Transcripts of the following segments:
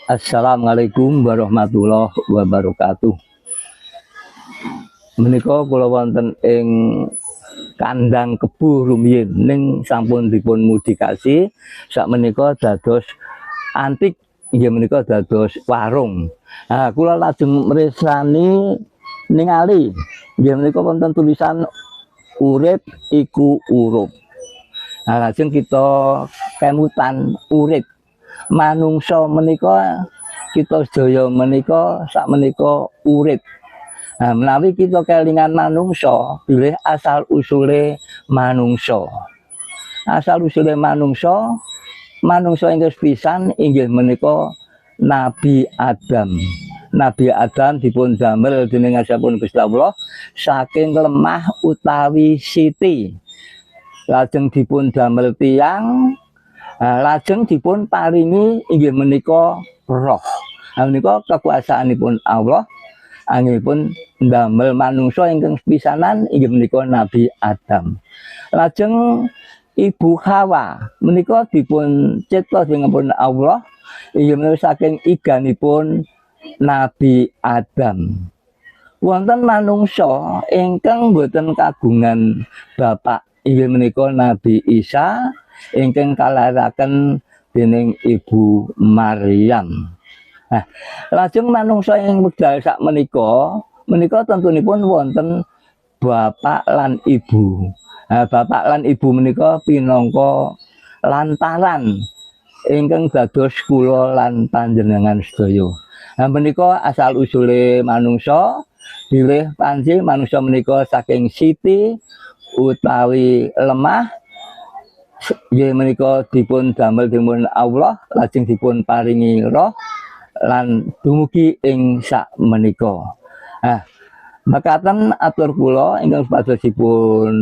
Assalamualaikum warahmatullahi wabarakatuh. Menika kula wonten ing kandang kebu rumiyin, ning sampun dipun modifikasi sakmenika dados antik, inggih menika dados warung. Nah, kula lajeng mresani ningali inggih menika wonten tulisan "Urip iku urup". Nah, lajeng kita kemutan urip. Manungsa menika, kita sedaya menika sakmenika urip. Nah, menawi kita kelingan manungsa, bilih asal usule manungsa. Asal usule manungsa, manungsa ingkang pisan inggih menika Nabi Adam. Nabi Adam dipun damel dening ngarsanipun Gusti Allah saking lemah utawi siti. Lajeng dipun damel tiyang, lajeng dipun paringi inggih menika roh. Nah, menika kekuasaanipun Allah anggenipun ndamel manungsa ingkang pisanan inggih menika Nabi Adam. Lajeng Ibu Hawa menika dipun cipta dening Allah inggih menika saking iganipun Nabi Adam. Wonten manungsa ingkang boten kagungan bapak, inggih menika Nabi Isa ingkang kalairaken dening Ibu Maryam. Nah, lajeng manungsa ing wekdal sak menika menika tentunipun wonten bapak lan ibu. Nah, bapak lan ibu menika pinangka lantaran ingkang dados kula lan panjenengan sedaya. Nah, menika asal usule manungsa, bilih panci manungsa menika saking siti utawi lemah, nggih menika dipun damel dening Allah, lajeng dipun paringi roh lan dumugi ing sak menika. Nah, mekaten atur kula ingkang supadosipun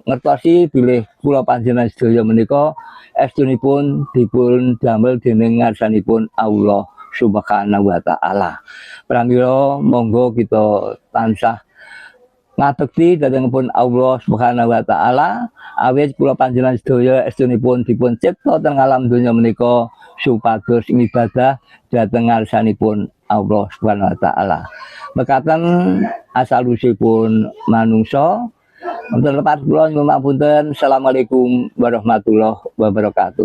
ngertosi bilih kula panjenengan sedaya menika estunipun dipun damel dening ngarsanipun Allah Subhanahu wa taala. Pramila monggo kita tansah ngabekti dhatengipun Allah Subhanahu wa taala, awit kula panjenengan sedaya estunipun dipun cipta teng alam donya menika supados ngibadah dhateng ngarsanipun Allah Subhanahu wa taala. Mekaten asal usulipun manungsa. Wonten lepat kula nyuwun pangapunten. Assalamualaikum warahmatullahi wabarakatuh.